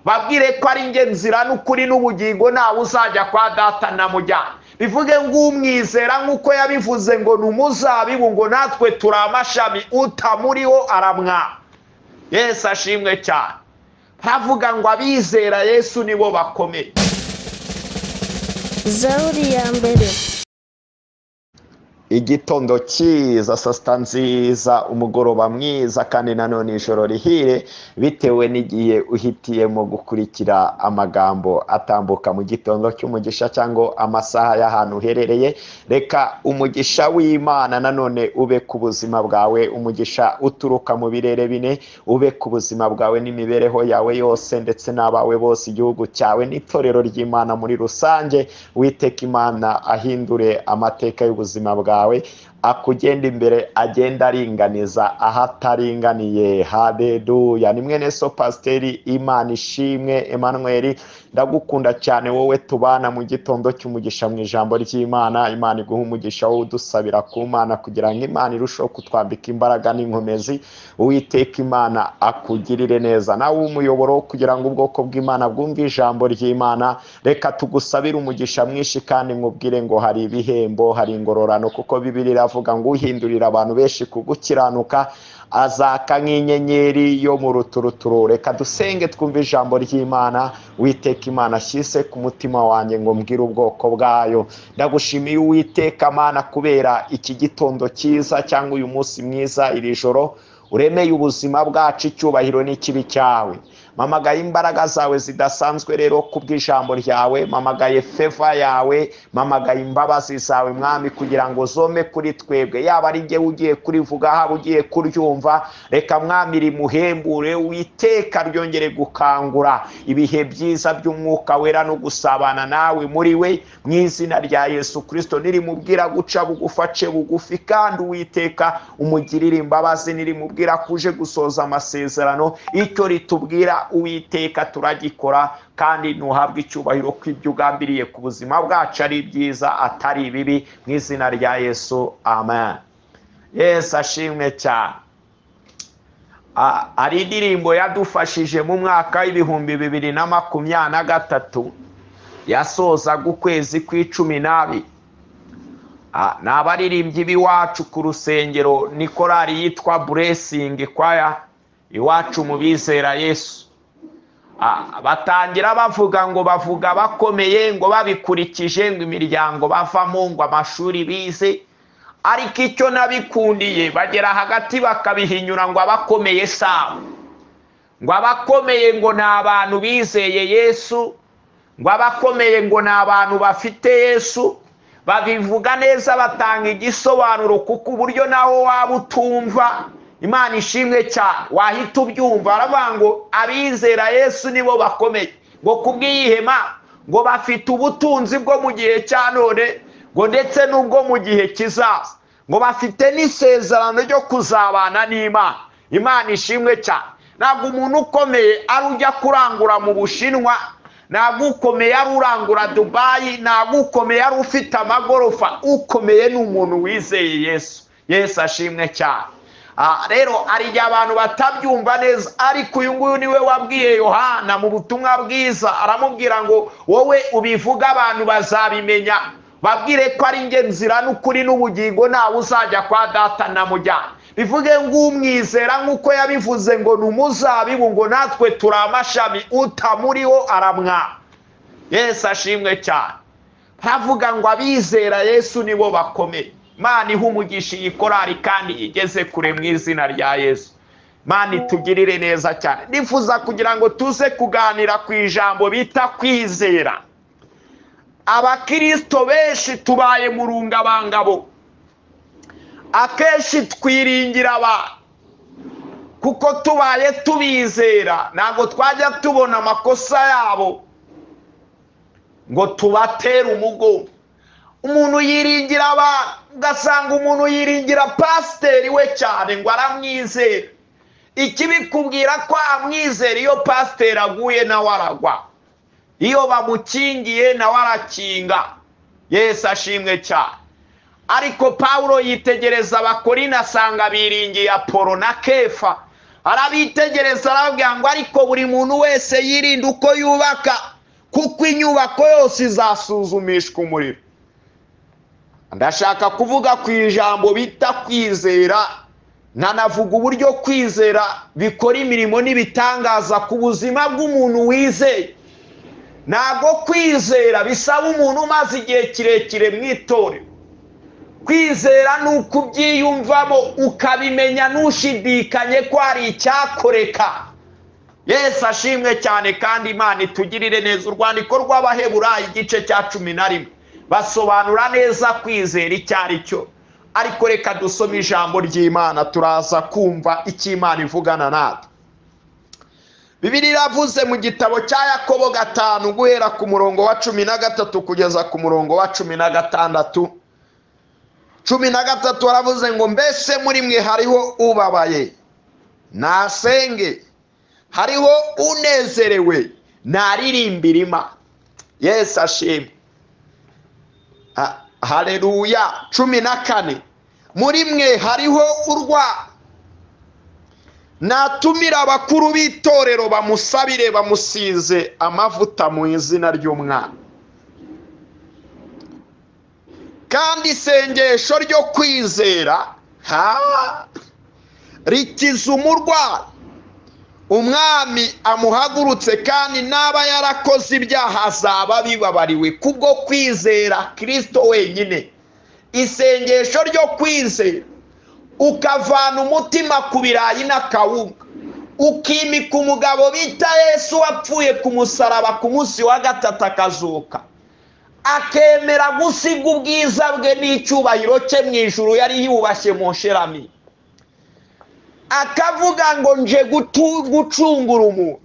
Babwire ko ari njye nzira n'ukuri n'ubugingo, ntawe uzajya kwa Data namujyana. Bivuge ngo umwizera nk'uko yabivuze ngo ni umuzabibu, ngo natwe turi amashami, utamuriho aramwa. Yesu ashimwe cyane. Havuga ngo abizera Yesu nibo bakomeye. Zaburi ya mbere. Igitondo cyiza, saa sita nziza, umugoroba mwiza, kandi nanone ijoro rihire, bitewe n'igihe uhitiyemo gukurikira amagambo atambuka mu gitondo cy'umugisha cyangwa amasaha y'ahantu uherereye. Reka umugisha w'Imana nanone ube ku buzima bwawe, umugisha uturuka mu birere bine ube ku buzima bwawe n'imibereho yawe yose, ndetse n'abawe bose, igihugu cyawe n'itorero ry'Imana muri rusange. Witeka Imana ahindure amateka y'ubuzima bwawe, akugenda imbere, agenda aringaniza ahataringaniye. Haleluya. Ni mwene so Pasiteri Imana ishimwe Emmanuel. Ndagukunda cyane wowe tubana mu gitondo cy'umugisha mu ijambo ry'Imana. Imana iguha umugisha wowe udusabira ku Mana kugira ngo Imana irusheho kutwambika imbaraga n'inkomezi. Uwiteka Imana akugirire neza, nawe umuyoboro kugira ngo ubwoko bw'Imana bwumve ijambo ry'Imana. Reka tugusabire umugisha mwinshi, kandi nkubwire ngo hari ibihembo, hari ingororano, kuko Bibiliya iravuga ngo uhindurira abantu benshi kugukiranuka azaka nk'inyenyeri yo mu ruturuturu. Reka dusenge twumve ijambo ry'Imana. Uwiteka Imana ashyize ku mutima wanjye ngo mbwire ubwoko bwayo. Ndagushimiye Uwiteka Mana kubera iki gitondo cyiza cyangwa uyu munsi mwiza, iri joro uremeye ubuzima bwacu, icyubahiro n'ikibi cyawe. Mamagaye imbaraga zawe zidasanzwe rero kubw'ijambo ryawe, mamagaye feva yawe, mamagaye imbabazi zawe Mwami, kugira ngo zome kuri twebwe, yaba ari njye ugiye kurivuga, haba ugiye kuryumva. Reka Mwami rimuhembure, Uwiteka ryongere gukangura ibihe byiza by'umwuka wera no gusabana nawe muri we, mu izina rya Yesu Kristo. Nirimubwira guca bugufi ace bugufi, kandi Uwiteka umugirire imbabazi. Nirimubwira kuje gusoza amasezerano, icyo ritubwira Uwiteka turagikora, kandi ntuhabwe icyubahiro ko ibyo ugambiriye ku buzima bwacu ari byiza atari ibibi, mu izina rya Yesu, amen. Yesu ashimwe cyane. Ari indirimbo yadufashije mu mwaka w'2023 yasozaga ukwezi kw'icumi n'abiri. Ni abaririmbyi b'iwacu ku rusengero, ni korali yitwa Blessing Choir iwacu mu bizera Yesu. Batangira bavuga ngo bavuga bakomeye, ngo babikurikije ngo imiryango bavamo, ngo amashuri bize, ariko icyo nabikundiye bagera hagati bakabihinyura ngo abakomeye sawa, ngo abakomeye ngo ni abantu bizeye Yesu, ngo abakomeye ngo ni abantu bafite Yesu. Babivuga neza, batanga igisobanuro, kuko uburyo naho waba utumva Imana ishimwe cyane wahita ubyumva. Baravuga ngo abizera Yesu nibo bakomeye, ngo kubw'iyihema ngo bafite ubutunzi bwo mu gihe cya none, ngo ndetse n'ubwo mu gihe kizaza, ngo bafite n'isezerano ryo kuzabana n'Imana. Imana ishimwe cyane. Ntabwo umuntu ukomeye ari ujya kurangura mu Bushinwa, ntabwo ukomeye ari urangura Dubayi, ntabwo ukomeye ari ufite amagorofa. Ukomeye ni umuntu wizeye Yesu. Yesu ashimwe cyane. Rero hari igihe abantu batabyumva neza, ariko uyu nguyu niwe wabwiye Yohana mu butumwa bwiza, aramubwira ngo wowe ubivuga abantu bazabimenya, babwire ko ari njye nzira n'ukuri n'ubugingo, ntawe uzajya kwa Data namujyana. Bivuge ngo umwizera nk'uko yabivuze ngo ni umuzabibu, ngo natwe turi amashami, utamuriho aramwa. Yesu ashimwe cyane. Havuga ngo abizera Yesu nibo bakomeye. Imana iha umugisha iyi korali kandi igeze kure mu izina rya Yesu. Imana itugirire neza cyane. Nifuza kugira ngo tuze kuganira ku ijambo bita kwizera. Abakristo benshi tubaye mu rungabangabo, akenshi twiringira abantu, kuko tubaye tubizera ntabwo twajya tubona amakosa yabo ngo tubatere umugongo. Umuntu yiringira abantu, ugasanga umuntu yiringira pasiteri we cyane ngo aramwizera. Ikibikubwira ko amwizera, iyo pasiteri aguye nawe aragwa, iyo bamukingiye nawe arakinga. Yesu ashimwe cyane. Ariko Pawulo yitegereza Abakorinto asanga biringiye Apolo na Kefa, Arabitegereza arababwira ngo ariko buri muntu wese yirinde uko yubaka, kuko inyubako yose izasuzumishwa umuriro. Ndashaka kuvuga ku ijambo bita kwizera, nkanavuga uburyo kwizera bikora imirimo n'ibitangaza ku buzima bw'umuntu wizeye. Ntabwo kwizera bisaba umuntu umaze igihe kirekire mu itorero. Kwizera ni ukubyiyumvamo ukabimenya ntushidikanye ko hari icyakoreka. Yesu ashimwe cyane kandi Imana itugirire neza. Urwandiko rw'Abaheburayo igice cya 11 basobanura neza kwizera icyo ari cyo. Ariko reka dusome ijambo ry'Imana, turaza kumva icyo Imana ivugana natwe. Bibiliya iravuze mu gitabo cya Yakobo 5 guhera ku murongo wa 13 kugeza ku murongo wa 16. 13 aravuze ngo mbese muri mwe hariho ubabaye nasenge, hariho unezerewe naririmbira Imana. Yesu ashimwe. Haleluya. 14 muri mwe hariho urwa natumira abakuru b'itorero bamusabire bamusize amavuta mu izina ry'Umwana. Kandi isengesho ryo kwizera rikiza umurwayi, Umwami amuhagurutse, kandi n'aba yarakoze ibyaha azaba bibabariwe kubwo kwizera Kristo wenyine. Isengesho ryo kwizera, ukavana umutima ku birayi n'akawunga, ukimika umugabo bita Yesu wapfuye ku musaraba ku munsi wa gatatu akazuka, akemera gusiga ubwiza bwe n'icyubahiro cye mu ijuru yari yubashye mu nshirami, akavuga ngo nje gucungura umuntu.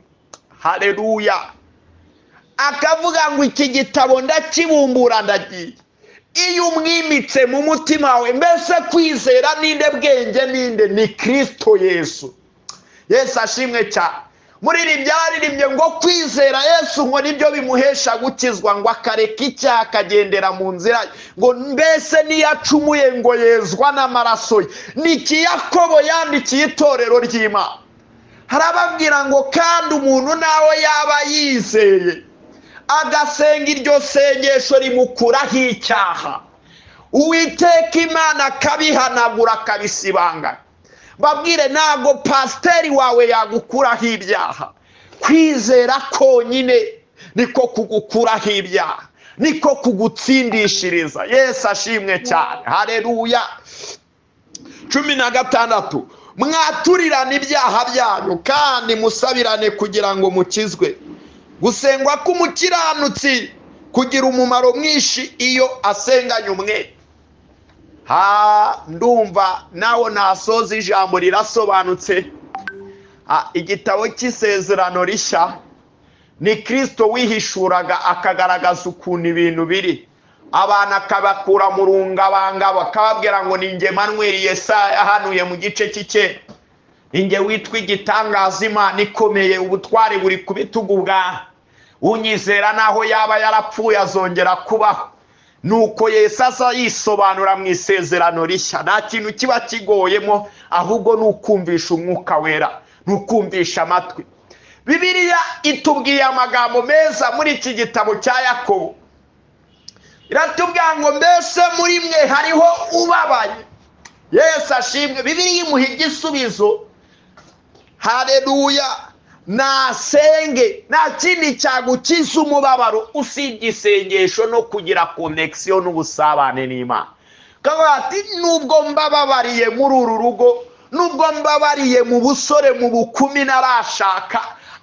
Haleluya. Akavuga ngo iki gitabo ndakibumbura ndagiye. Iyo umwimitse mu mutima wawe, mbese kwizera ninde, bwenge ninde? Ni Kristo Yesu. Yesu ashimwe cyane. Muririmbyi yararirimbye ngo kwizera Yesu ngo nibyo bimuhesha gukizwa, ngo akareka icyaha akagendera mu nzira, ngo mbese niyacumuye ngo yezwa n'amaraso ye. Niki Yakobo yandikiye itorero ry'Imana, harababwira ngo kandi umuntu nawe yaba yizeye agasenga iryo sengesho rimukuraho icyaha, Uwiteka Imana akabihanagura akabisibanga. Babwire, ntabwo pasiteri wawe yagukuraho ibyaha. Kwizera konyine niko kugukuraho ibyaha, niko kugutsindishiriza. Yesu ashimwe cyane. Haleluya. 16 mwaturirane ibyaha byanyu kandi musabirane kugira ngo mukizwe. Gusengwa k'umukiranutsi kugira umumaro mwinshi iyo asenganye umwete. Ndumva nawo nasoza ijambo rirasobanutse. Igitabo cy'isezerano rishya ni Kristo wihishuraga akagaragaza ukuntu ibintu biri, abantu akabakura mu rungabanga bakababwira ngo ni nge Manuel Yesaya yahanuye mu gice cy'icyenda, ni nge witwa igitangaza, Imana ikomeye, ubutware buri ku bitugu bwawe, unyizera naho yaba yarapfuye azongera kubaho. Nuko Yesu aza yisobanura mu isezerano rishya. Nta kintu kiba kigoyemo, ahubwo ni ukumvisha umwuka wera, ni ukumvisha amatwi. Bibiliya itubwiye amagambo meza muri iki gitabo cya Yakobo, iratubwira ngo mbese muri mwe hariho ubabaye. Yesu ashimwe. Bibiliya imuha igisubizo. Haleluya. Nasenge. Nta kindi cyagukiza umubabaro usibye isengesho no kugira connection n'ubusabane n'Imana. Kavuga ati nubwo mbababariye muri uru rugo, nubwo mbabariye mu busore, mu bukumi narashaka,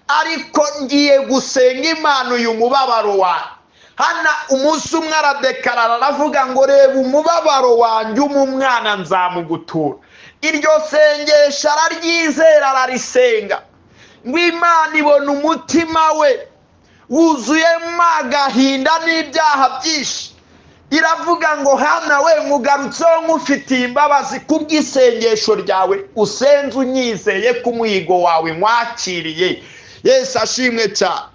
ariko ngiye gusenga Imana uyu mubabaro wawe. Hana umunsi umwe aradekarara aravuga ngo reba umubabaro wanjye umwana nzamugutura. Iryo sengesho araryizera ararisenga, ngo Imana ibona umutima we wuzuyemo agahinda n'ibyaha byinshi, iravuga ngo Hana we nkugarutseho nkufitiye imbabazi kubw'isengesho ryawe usenze unyizeye ko umuhigo wawe nkwakiriye. Yesu ashimwe cyane.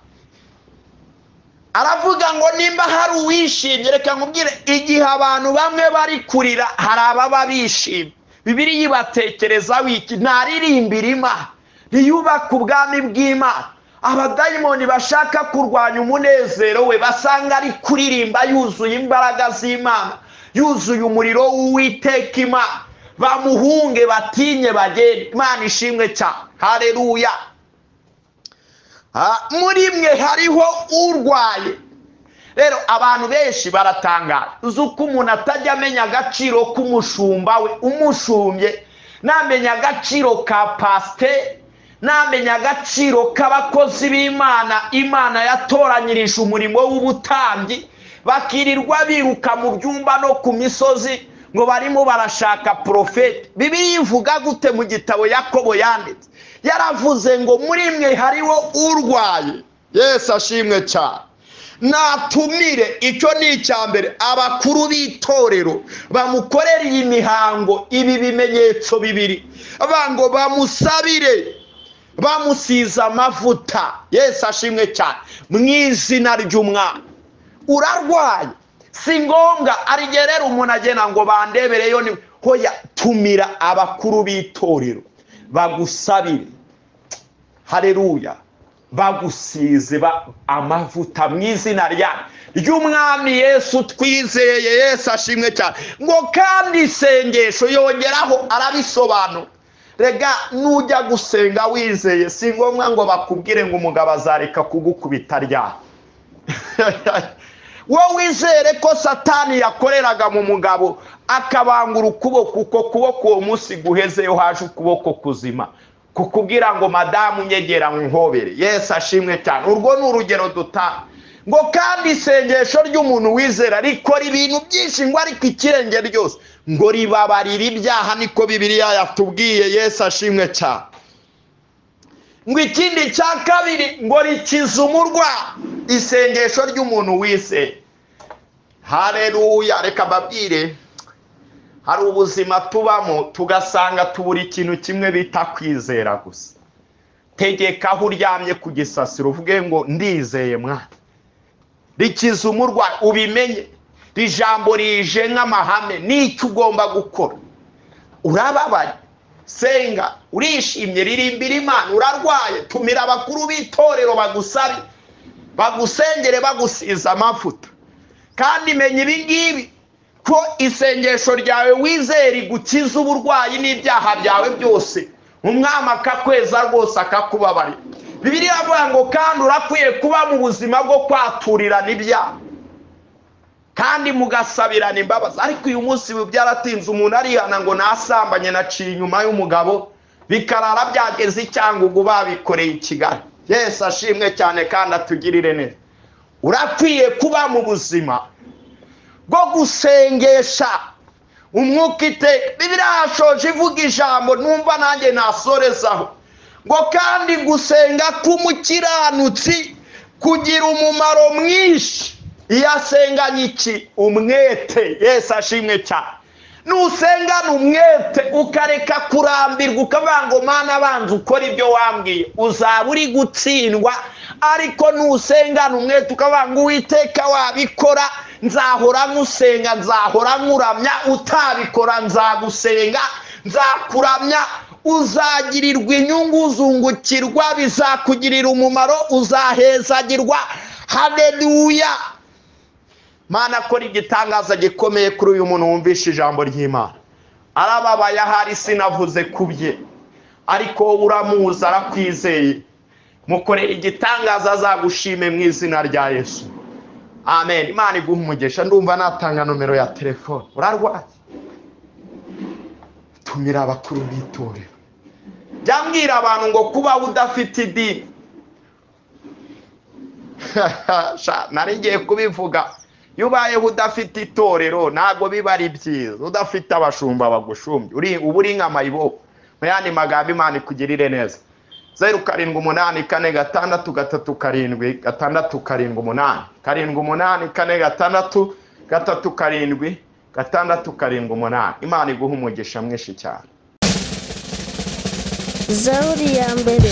Aravuga ngo nimba hari uwishimye, reka nkubwire, igihe abantu bamwe bari kurira hari ababa bishimye. Bibiliya ibatekerezaho iki? Ntaririmbira Imana. Ntiyubaka ubwami bw'Imana. Abadayimoni bashaka kurwanya umunezero we basanga ari kuririmba yuzuye imbaraga z'Imana, yuzuye umuriro w'Uwiteka Imana, bamuhunge batinye bagende. Imana ishimwe cyane, haleluya. Muri mwe hariho urwaye. Rero abantu benshi baratangara uzi uko umuntu atajya amenya agaciro k'umushumba we umushumbye, namenya agaciro ka pasiteri, namenya agaciro k'abakozi b'Imana Imana yatoranyirije umurimo w'ubutambyi, bakirirwa biruka mu byumba no ku misozi ngo barimo barashaka profeti. Bibiliya ivuga gute mu gitabo Yakobo yanditse? Yaravuze ngo muri mwe hariho urwaye. Yesu ashimwe cyane. Natumire, icyo ni icya mbere, abakuru b'itorero bamukorera iyi mihango, ibi bimenyetso bibiri, bango bamusabire bamusiza amavuta. Yesu ashimwe cyane, mu izina ry'Umwana. Urarwaye, si ngombwa arigerera umuntu agena ngo bandebereyo ni hoya. Tumira abakuru b'itorero bagusabire, haleluya, bagusize amavuta mu izina ry'Umwami Yesu twizeye. Yesu ashimwe cyane. Ngo kandi isengesho yongeraho arabisobanura. Rega nujya gusenga wizeye, si ngombwa ngo bakubwire ngo umugabo azareka kugukubita rya. Wowe wizere ko Satani yakoreraga mu mugabo akabangura ukuboko, uko kuboko uwo munsi guhezeyo haje ukuboko kuzima kukubwira ngo madamu nyegera nkuhobere. Yesu ashimwe cyane. Urwo ni urugero dutanga. Ngo kandi isengesho ry'umuntu wizera rikora ibintu byinshi, ngo ariko ikirenge ryose ngo ribabarira ibyaha, niko Bibiliya yatubwiye. Yesu ashimwe cyane. Ngo ikindi cya kabiri ngo rikiza umurwayi. Isengesho ry'umuntu wizera. Haleluya. Reka mbabwire, hari ubuzima tubamo tugasanga tubura ikintu kimwe bita kwizera gusa. Tegeka aho uryamye ku gisasiro uvuge ngo ndizeye mwana. Rikiza umurwayi, ubimenye. Ijambo rije nk'amahame, n'icyo ugomba gukora. Urababaye, senga. Urishimye, ririmbira Imana. Urarwaye, tumira abakuru b'itorero bagusabe, bagusengere, bagusiza amavuta. Kandi menya ibi ngibi, ko isengesho ryawe wizera rigukiza uburwayi n'ibyaha byawe byose, umwami akakweza rwose akakubabarira. Bibiliya iravuga ngo kandi urakwiye kuba mu buzima bwo kwaturirana ibyaha kandi mugasabirana imbabazi. Ariko uyu munsi byaratinze, umuntu arihana ngo nasambanye naciye inyuma y'umugabo, bikarara byageze i Cyangugu babikoreye i Kigali. Yesu ashimwe cyane kandi atugirire neza. Urakwiye kuba mu buzima bwo gusengesha umwuka iteka. Bibiliya yashoje ivuga ijambo numva nanjye nasorezaho, ngo kandi gusenga k'umukiranutsi kugira umumaro mwinshi iyo asenganye iki? Umwete. Yesu ashimwe cyane. Nusengana umwete ukareka kurambirwa, ukavuga ngo Mana banza ukora ibyo wambwiye, uzaba uri gutsindwa. Ariko nusengana umwete ukavuga ngo Uwiteka wabikora, nzahora nkusenga, nzahora nkuramya, utabikora nzagusenga, nzakuramya, uzagirirwa inyungu, uzungukirwa, bizakugirira umumaro, uzahezagirwa. Haleluya. Mana akora igitangaza gikomeye kuri uyu muntu wumvishe ijambo ry'Imana. Arababaye ahari sinavuze kubye, ariko wowe uramuzi, arakwizeye. Mukorera igitangaza azagushime mu izina rya Yesu. Amen. Imana iguhe umugisha. Ndumva natanga nomero ya telefone. Urarwaye, tumira abakuru b'itorero. Jya mbwira abantu ngo kuba udafite idini, nari ngiye kubivuga, iyo ubayeho udafite itorero ntabwo biba ari byiza. Udafite abashumba bagushumbye, uba uri nka mayibobo. Mu yandi magambo, Imana ikugirire neza. 0 7 8 4 6 3 7 6 7 8 7 8 4 6 3 7 6 7 8. Imana iguhe umugisha mwinshi cyane. Zaburi ya mbere.